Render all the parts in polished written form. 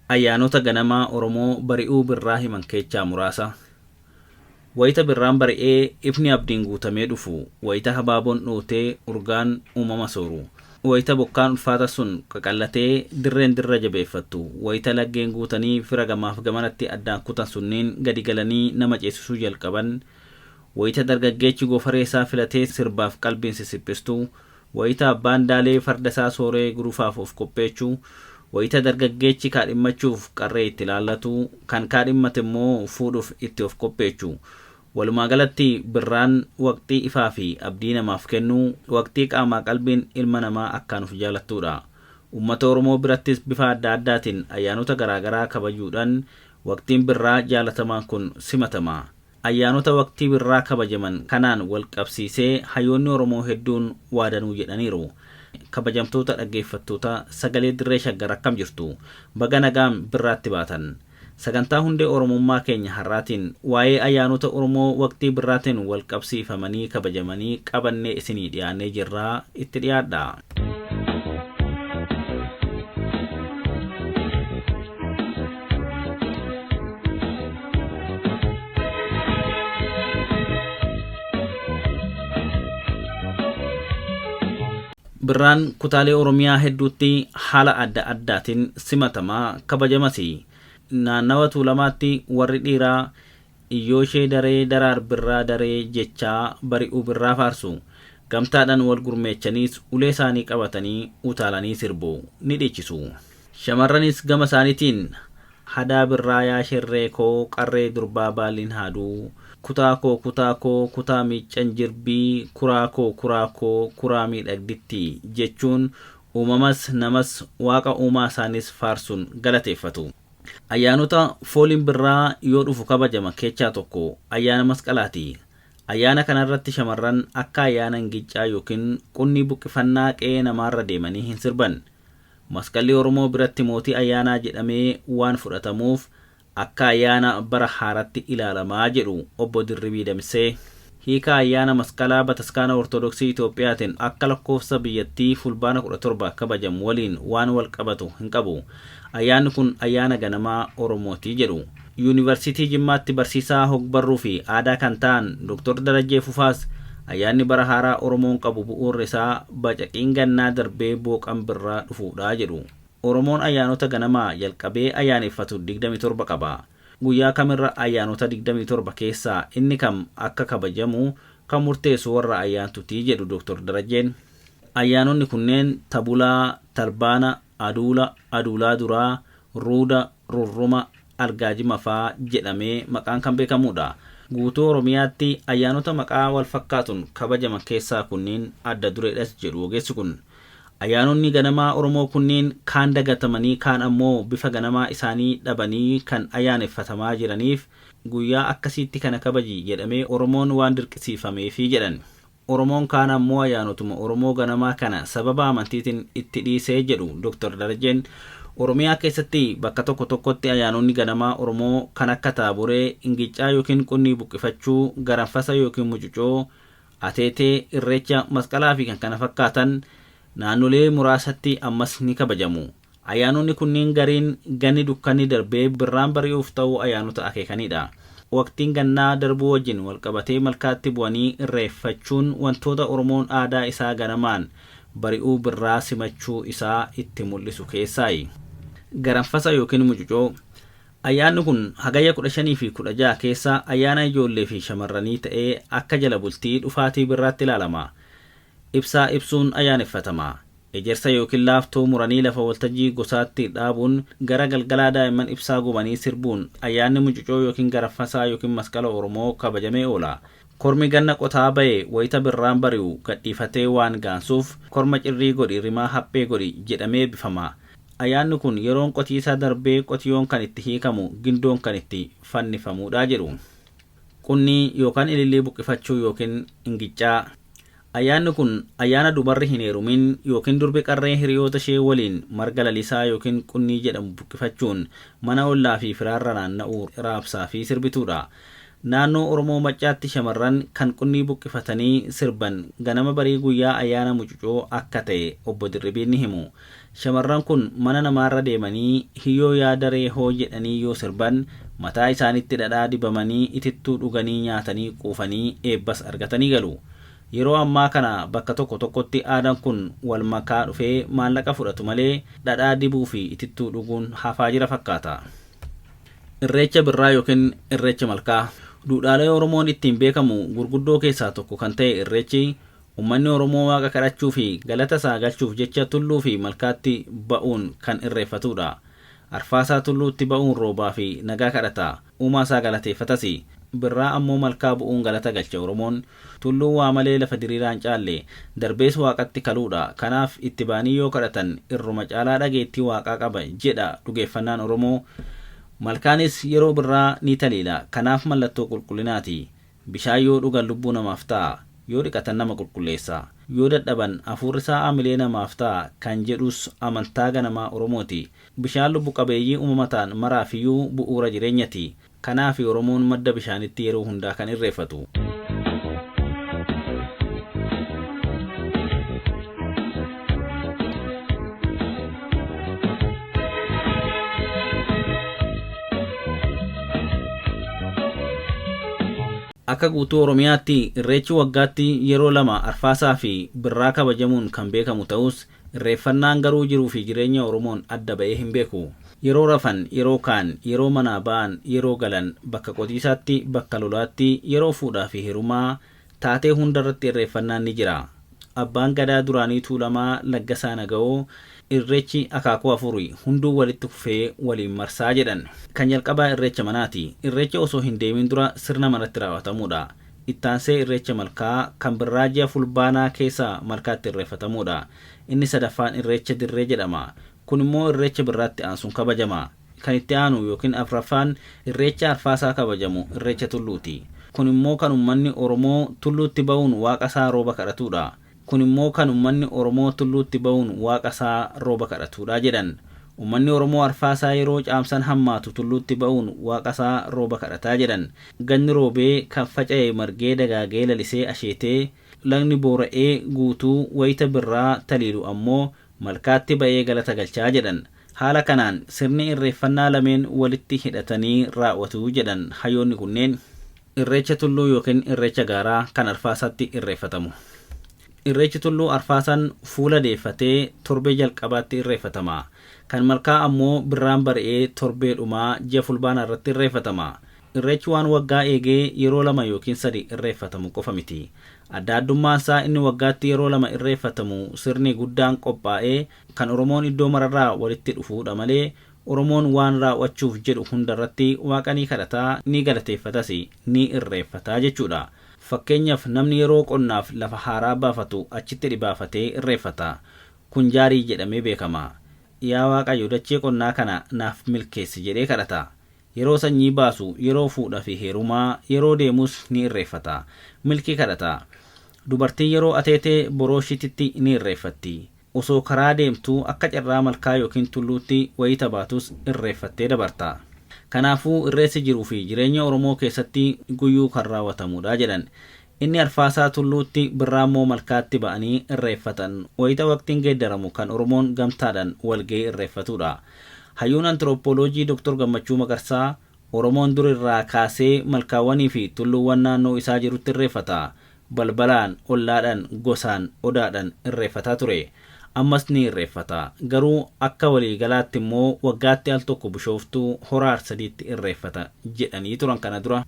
Ayyaanota ganamaa Oromoo bari'uu birraa himan keechaa muraasa. Wayita birraan bari'ee ifni abdiin guutamee dhufu, wayita habaaboon dhootee urgaan uumama sooru, wayita bokkaan ulfaata sun qaqallatee dirreen dirra jabeeffattu, wayita laggeen guutanii fira gamaaf gamanatti addaan kutan sunniin gadi galanii nama ceesisuu jalqaban, wayita dargaggeechi goofaree isaa filatee sirbaaf qalbiin sisiphistu, wayita abbaan daalee farda isaa sooree gurufaaf of qopheechu, wayita dargaggeechi kaadhimmachuuf qarree itti ilaallatu, kan kaadhimmate immoo fuudhuuf itti of qopheechu. Walumaa galatti birraan waqtii ifaa fi abdii namaaf kennu, waqtii qaamaa qalbiin ilma namaa akkaan of jaalattuudha. Uummata Oromoo birattis bifa adda addaatiin ayyaanota garaagaraa kabajuudhaan waqtiin birraa jaalatamaan kun simatama. Ayyaanota waqtii birraa kabajaman kanaan wal qabsiisee hayyoonni Oromoo hedduun waadanuu jedhaniiru. Kabajamtoota dhaggeeffattoota sagalee dirree shaggar akkam jirtu? Baga nagaan birraatti baatan. Sagantaa hundee Oromummaa keenya har'aatiin waa'ee ayyaanota Oromoo waqtii birraatiin wal qabsiifamanii kabajamanii qabannee isinii dhiyaannee jirraa itti dhiyaadha. Birraan kutaalee Oromiyaa hedduutti haala adda addaatiin simatamaa kabajamas. Naannawa Tuulamaatti warri dhiiraa iyyooshee daree daraar birraa daree jechaa bari'uu birraa faarsu. Gamtaadhaan wal gurmeechaniis ulee isaanii qabatanii utaalanii sirbu ni dhiichisu. Shamarranis gama isaaniitiin hadaa birraa yaa sherree koo qarree durbaa baaliin haaduu kutaa koo kutaa koo kutaa miiccan jirbii kuraa koo kuraa koo kuraa miidhagditti jechuun uumamas namas waaqa uumaa isaanis faarsuun galateeffatu. Ayyaanota fooliin birraa yoo dhufu kabajama keechaa tokko ayyaana masqalaati. Ayyaana kanarratti shamarran akka ayyaana ingiccaa yookiin qunnii buqqifannaa qe'ee namaarra deemanii hin sirban. Masqalli Oromoo biratti mootii ayyaanaa jedhamee waan fudhatamuuf akka ayyaana bara haaratti ilaalamaa jedhu obbo Dirribii Damissee. Hiika ayyaana masqalaa bataskaana Ortodoksii Itoophiyaatiin akka lakkoofsa biyyattii fulbaana 17 kabajamu waliin waan wal qabatu hin qabu. Ayyaanni kun ayyaana ganamaa Oromooti jedhu. Yuunivarsiitii Jimmaatti barsiisaa hogbarruu fi aadaa kan ta'an Dr. Darajjee Fufaas ayyaanni bara haaraa Oromoon qabu bu'uurri isaa bacaqiin gannaa darbee booqan birraa dhufuudha jedhu. Oromoon ayyaanota ganamaa jalqabee ayyaaneffatu 27 qaba. Guyyaa kamirra ayyaanota 27 keessaa inni kam akka kabajamu kan murteessu warra ayyaantuti jedhu Dr. Darajjeen. Ayyaanonni kunneen Tabulaa, Talbaana, Aduula, Aduulaa Duraa, Ruuda, Rurruma, Algaajima faa jedhamee maqaan kan beekamudha. Guutuu Oromiyaatti ayyaanota maqaa wal fakkaatuun kabajaman keessaa kunniin adda dureedhas jedhu ogeessi kun. Ayyaanonni ganamaa Oromoo kunniin kaan dagatamanii kaan ammoo bifa ganamaa isaanii dhabanii kan ayyaaneffatamaa jiraniif guyyaa akkasiitti kana kabaji jedhamee Oromoon waan dirqisiifameefi jedhan. Oromoon kaan ammoo ayyaanotuma Oromoo ganamaa kana sababa amantiitiin itti dhiisee jedhu Dr. Darajeen. Oromiyaa keessatti bakka tokko tokkotti ayyaanonni ganamaa Oromoo kan akka taaboree, ingiccaa yookiin qunnii buqqifachuu, garanfasa yookiin mucucoo, ateetee, irreecha, masqalaa fi kan kana fakkaatan naannolee muraasatti ammas ni kabajamu. Ayyaanonni kunniin gariin ganni dukkanni darbee birraan bari'uuf ta'uu ayyaanota akeekanidha. Waqtiin gannaa darbuu wajjin walqabatee malkaatti bu'anii irreeffachuun wantoota Oromoon aadaa isaa ganamaan bari'uu birraa simachuu isaa itti mul'isu keessaayi. Garanfasa yookiin mucucoo. Ayyaanni kun hagayya 15 fi 16 keessa ayyaana ijoollee fi shamarranii ta'ee akka jala bultii dhufaatii birraatti ilaalama. Ibsaa ibsuun ayyaaneffatama. Ejersa yookiin laaftoo muranii lafa waltajjii gosaatti dhaabuun gara galgalaa daa'imman ibsaa gubanii sirbuun ayyaanni mucucoo yookiin garaffasaa yookiin masqala Oromoo kabajamee oola. Kormi ganna qotaa ba'e wayita birraan bari'u gadhiifatee waan gaansuuf korma cirrii godhi rimaa haphee godhi jedhamee eebbifama. Ayyaanni kun yeroon qotiisaa darbee qotiyoon kan itti hiikamu gindoon kan itti fannifamuudha jedhu. Qunnii yookaan ilillii buqqifachuu yookiin ingiccaa. Ayyaanni kun ayyaana dubarri hin heerumin yookiin durbi qarree hiriyoota ishee waliin marga lalisaa yookiin qunnii jedhamu buqqifachuun mana ollaa fi firaarra naanna'uu raabsaa fi sirbituudha. Naannoo Oromoo Maccaatti shamarran kan qunnii buqqifatanii sirban ganama barii guyyaa ayyaana mucucoo akka ta'e obbo Dirribiin ni himu. Shamarran kun mana namaarra deemanii hiyyoo yaa daree hoo jedhanii yoo sirban mataa isaanitti dhadhaa dibamanii itittuu dhuganii nyaatanii quufanii eebbas argatanii galu. Yeroo ammaa kana bakka tokko tokkotti aadaan kun wal makaa dhufee maallaqa fudhatu malee dhadhaa dibuu fi itittuu dhuguun hafaa jira fakkaata. Irreecha birraa yookiin irreecha malkaa. Duudhaalee Oromoon ittiin beekamu gurguddoo keessaa tokko kan ta'e irreechi uummanni Oromoo waaqa kadhachuu fi galata isaa galchuuf jecha tulluu fi malkaatti ba'uun kan irreeffatudha. Arfaasaa tulluutti ba'uun roobaa fi nagaa kadhata. Uumaa isaa galateeffatas. Birraa ammoo malkaa bu'uun galata galcha Oromoon. Tulluun waa malee lafa diriiraa hin caalle. Darbees waaqatti kaluudha. Kanaaf itti ba'anii yoo kadhatan irruma caalaa dhageettii waaqaa qaba jedha dhugeeffannaan Oromoo. Malkaanis yeroo birraa ni taliila. Kanaaf mallattoo qulqullinaati. Bishaan yoo dhugan lubbuu namaaf ta'a. Yoo dhiqatan nama qulqulleessa. Yoo dadhaban hafuurri isaa amilee namaaf ta'a kan jedhus amantaa ganamaa Oromooti. Bishaan lubbu qabeeyyii uumama ta'an maraafiyyuu bu'uura jireenyati. Kanaaf Oromoon madda bishaanitti yeroo hundaa kan irreeffatu. Akka guutuu Oromiyaatti irreechi waggaatti yeroo lama arfaasaa fi birraa kabajamuun kan beekamu ta'us irreeffannaan garuu jiruu fi jireenya Oromoon adda ba'ee hin beeku. Yeroo rafan, yeroo kaan, yeroo manaa ba'an, yeroo galan, bakka qotiisaatti, bakka lolaatti, yeroo fuudhaa fi heerumaa taatee hundarratti irreeffannaan ni jira. Abbaan Gadaa duraanii Tuulamaa Laggasaa Naga'oo irreechi akaakuu afuri hunduu walitti kufee waliin marsaa jedhan. Kan jalqabaa irreecha manaati. Irreecha osoo hin deemin dura sirna manatti raawwatamudha. Ittaansee irreecha malkaa kan birraa ji'a fulbaanaa keessa malkaatti irreeffatamudha. Inni sadaffaan irreecha dirree jedhama. Kun immoo irreecha birraatti aansuun kabajama. Kan itti aanu yookiin afraffaan irreecha arfaasaa kabajamu irreecha tulluuti. Kun immoo kan uummanni Oromoo tulluutti ba'uun waaqa isaa rooba kadhatudha. Kun immoo kan uummanni Oromoo tulluutti ba'uun waaqa isaa rooba kadhatudha jedhan. Uummanni Oromoo arfaasaa yeroo caamsan hammaatu tulluutti ba'uun waaqa isaa rooba kadhataa jedhan. Ganni roobee kan faca'e margee dagaagee lalisee asheetee lagni boora'ee guutuu wayita birraa taliilu ammoo malkaatti ba'ee galata galchaa jedhan. Haala kanaan sirni irreeffannaa lameen walitti hidhatanii raawwatu jedhan hayyoonni kunneen. Irreecha tulluu yookiin irreecha gaaraa kan arfaasaatti irreeffatamu. Irreechi tulluu arfaasaan fuula deeffatee torbee jalqabaatti irreeffatama. Kan malkaa ammoo birraan bari'ee torbee dhumaa ji'a fulbaanaa irratti irreeffatama. Irreechi waan waggaa eegee yeroo lama yookiin sadi irreeffatamu qofa miti. Adda addummaan isaa inni waggaatti yeroo lama irreeffatamu sirni guddaan qophaa'ee kan Oromoon iddoo mararraa walitti dhufuudha malee Oromoon waan raawwachuuf jedhu hundarratti waaqa ni kadhataa ni galateeffatas ni irreeffataa jechuudha. Fakkeenyaaf namni yeroo qonnaaf lafa haaraa baafatu achitti dhibaafatee irreeffata. Kun jaarii jedhamee beekama. Yaa Waaqayyo dachee qonnaa kana naaf milkeessi jedhee kadhata. Yeroo sanyii baasu, yeroo fuudha fi heerumaa, yeroo deemus ni irreeffata. Milkii kadhata. Dubartiin yeroo ateetee borooshititti ni irreeffatti. Osoo karaa deemtuu akka carraa malkaa yookiin tulluutti wayita baatus irreeffattee dabarta. Kanaafuu irreessi jiruu fi jireenya Oromoo keessatti guyyuu kan raawwatamudha jedhan. Inni arfaasaa tulluutti birraa immoo malkaatti ba'anii irreeffatan wayita waqtiin geeddaramu kan Oromoon gamtaadhaan walga'ii irreeffatudha. Hayyuun antiroopooloojii Dr. Gammachuu Magarsaa Oromoon dur irraa kaasee malkaawwanii fi tulluuwwan naannoo isaa jirutti irreeffata. Balbalaan, ollaadhaan, gosaan, odaadhaan irreeffataa ture. Ammas ni irreeffata. Garuu akka waliigalaatti immoo waggaatti al tokko bishooftuu hora Arsadiitti irreeffata jedhanii turan kana dura.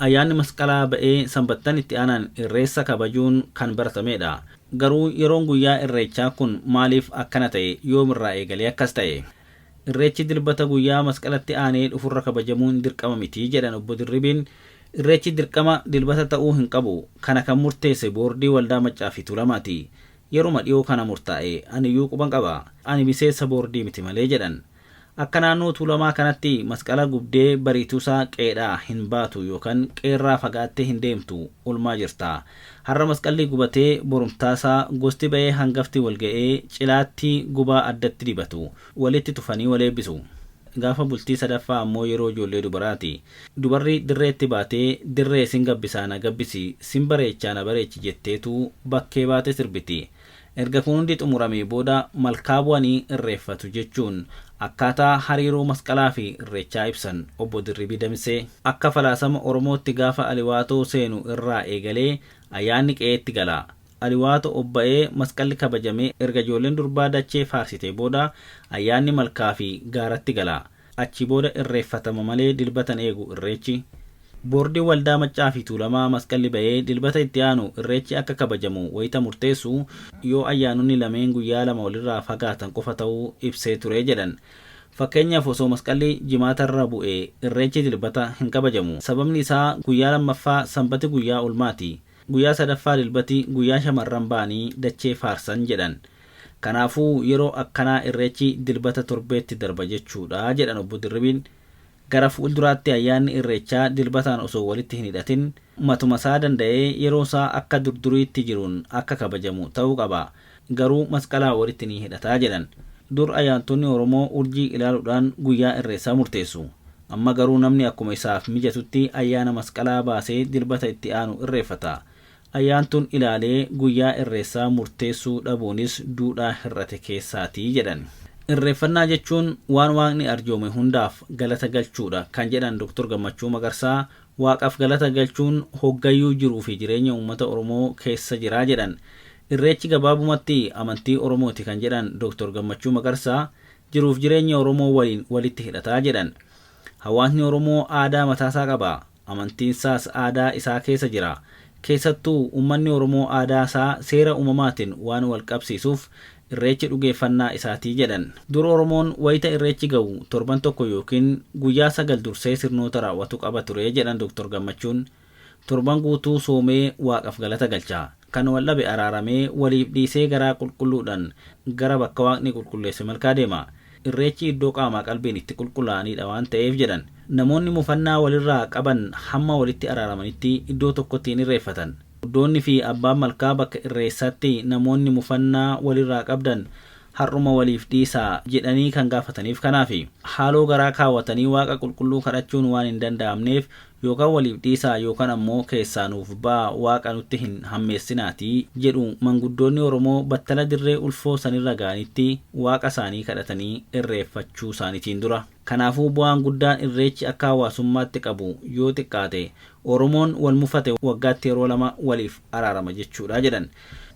Ayyaanni masqalaa ba'ee sanbattan itti aanan irreessa kabajuun kan baratamedha. Garuu yeroon guyyaa irreechaa kun maaliif akkana ta'e yoomirraa eegalee akkas ta'e? Irreechi dilbata guyyaa masqalatti aanee dhufurra kabajamuun dirqama miti jedhan obbo Dirribiin. Irreechi dirqama dilbata ta'uu hin qabu. Kana kan murteesse boordii waldaa Maccaa fi Tuulamaati. Yeruma dhiyoo kana murtaa'e aniyyuu quban qaba. Ani miseensa boordii miti malee jedhan. Akka naannoo Tuulamaa kanatti masqala gubdee bariituusaa qe'eedhaa hin baatu yookaan qe'eerraa fagaattee hin deemtu olmaa jirta. Har'a masqalli gubatee borumtaasaa gosti ba'ee hangafti walga'ee cilaatti gubaa addatti dibatu. Walitti tufanii wal eebbisu. Gaafa bultii sadaffaa ammoo yeroo ijoollee dubaraati. Dubarri dirreetti baatee dirree sin gabbisaa na gabbisi, sin bareechaa na bareechi jetteetu bakkee baate sirbiti. Erga kun hundi xumuramee booda malkaa bu'anii irreeffatu jechuun akkaataa hariiroo Masqalaa fi Irreechaa ibsan Obbo Dirribii Damisee. Akka falaasama Oromootti gaafa Aliwaatoo seenu irraa eegalee ayyaanni qe'eetti gala. Aliwaato obba'ee Masqalli kabajamee erga ijoolleen durbaa dachee faarsitee booda ayyaanni malkaa fi gaaratti gala. Achii booda irreeffatama malee Dilbata hin eegu Irreechi. Boordiin Waldaa Maccaa fi Tuulamaa Masqalli ba'ee Dilbata itti aanu Irreechi akka kabajamu wayita murteessu yoo ayyaanonni lameen guyyaa lama walirraa fagaatan qofa ta'uu ibsee ture jedhan. Fakkeenyaaf osoo Masqalli Jimaatarra bu'ee Irreechi Dilbata hin kabajamu. Sababni isaa guyyaa lammaffaa Sanbati guyyaa oolmaati. Guyyaa sadaffaa Dilbati guyyaa shamarran ba'anii dachee faarsan jedhan. Kanaafuu yeroo akkanaa Irreechi Dilbata torbeetti darba jechuudha jedhan Obbo Dirribiin. Gara fuulduraatti ayyaanni Irreechaa Dilbataan osoo walitti hin hidhatin matumasaa danda'ee yeroosaa akka durduriitti jiruun akka kabajamu ta'uu qaba. Garuu Masqalaan walitti ni hidhata jedhan. Dur ayyaantonni Oromoo urjii ilaaluudhaan guyyaa Irreessaa murteessu. Amma garuu namni akkuma isaaf mijatutti ayyaana Masqalaa baasee Dilbata itti aanu irreeffata. Ayyaantuun ilaalee guyyaa Irreessaa murteessuu dhabuunis duudhaa hir'ate keessaati jedhan. Irreeffannaa jechuun waan Waaqni arjoome hundaaf galata galchuudha kan jedhan Doktor Gammachuu Magarsaa, Waaqaf galata galchuun hoggayyuu jiruufi jireenya uummata Oromoo keessa jira jedhan. Irreechi gabaabumatti amantii Oromooti kan jedhan Doktor Gammachuu Magarsaa, jiruuf jireenya Oromoo waliin walitti hidhata jedhan. Hawaasni Oromoo aadaa mataasaa qaba. Amantiinsaas aadaa isaa keessa jira. Keessattuu ummanni Oromoo aadaasaa seera uumamaatiin waan walqabsiisuuf Irreechi dhugeeffannaa isaati jedhan. Dur Oromoon wayita Irreechi ga'u torban tokko yookiin guyyaa sagal dursee sirnoota raawwatu qaba ture jedhan Doktar Gammachuun. Torban guutuu soomee Waaqaf galata galcha. Kan waldhabe araaramee waliif dhiisee garaa qulqulluudhaan gara bakka Waaqni qulqulleesse malkaa deema. Irreechi iddoo qaamaa qalbiin itti qulqullaa'aniidha waan ta'eef jedhan. Namoonni mufannaa walirraa qaban hamma walitti araaramanitti iddoo tokkotti hin irreeffatan. Guddoonni fi abbaan malkaa bakka irreessaatti namoonni mufannaa walirraa qabdan har'uma waliif dhiisaa jedhanii kan gaafataniif kanaafi. Haaloo garaa kaawwatanii Waaqa qulqulluu kadhachuun waan hin danda'amneef yookaan waliif dhiisaa yookaan ammoo keessaa nuuf ba'aa Waaqa nutti hin hammeessinaatii jedhu manguddoonni Oromoo battala dirree ulfoo sanirra ga'anitti Waaqa isaanii kadhatanii irreeffachuu isaaniitiin dura. Kanaafuu bu'aan guddaan Irreechi akka hawaasummaatti qabu yoo xiqqaate Oromoon wal mufate waggaatti yeroo lama waliif araarama jechuudha jedhan.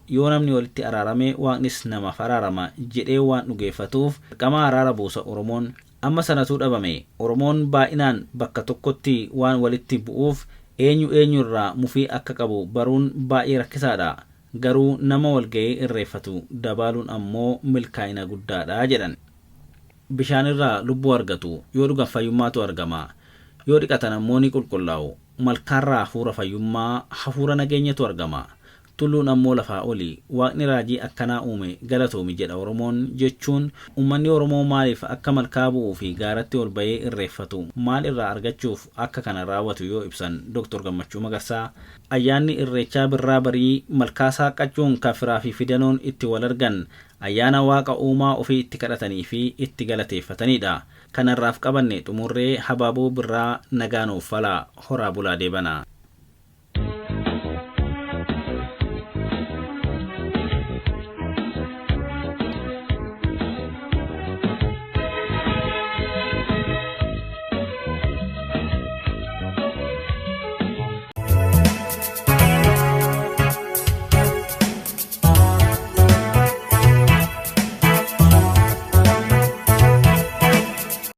Yoo namni walitti araarame Waaqnis namaaf araarama jedhee waan dhugeeffatuuf dirqama araara buusa Oromoon. Amma sanatu dhabame. Oromoon baay'inaan bakka tokkotti waan walitti bu'uuf eenyu eenyu irraa mufii akka qabu baruun baay'ee rakkisaadha. Garuu nama walga'ee irreeffatu dabaaluun ammoo milkaa'ina guddaadha jedhan. Bishaan irraa lubbuu argatu. Yoo dhugan fayyummaatu argama. Yoo dhiqatan ammoo ni qulqullaa'u. Malkaarraa hafuura fayyummaa, hafuura nageenyatu argama. Tulluun ammoo lafaa oli. Waaqni raajii akkanaa uume galatoomi jedha Oromoon jechuun ummanni Oromoo maaliif akka malkaa bu'uu fi gaaratti ol ba'ee irreeffatu maal irraa argachuuf akka kana raawwatu yoo ibsan Doktor Gammachuu Magarsaa, ayyaanni Irreechaa birraa barii malkaa saaqqachuun kan firaa fi fidanoon itti wal argan ayyaana Waaqa uumaa ofii itti kadhatanii fi itti galateeffataniidha. Kan har'aaf qabanne xumurree habaaboo birraa nagaa nuuf falaa. Horaa bulaa deebanaa.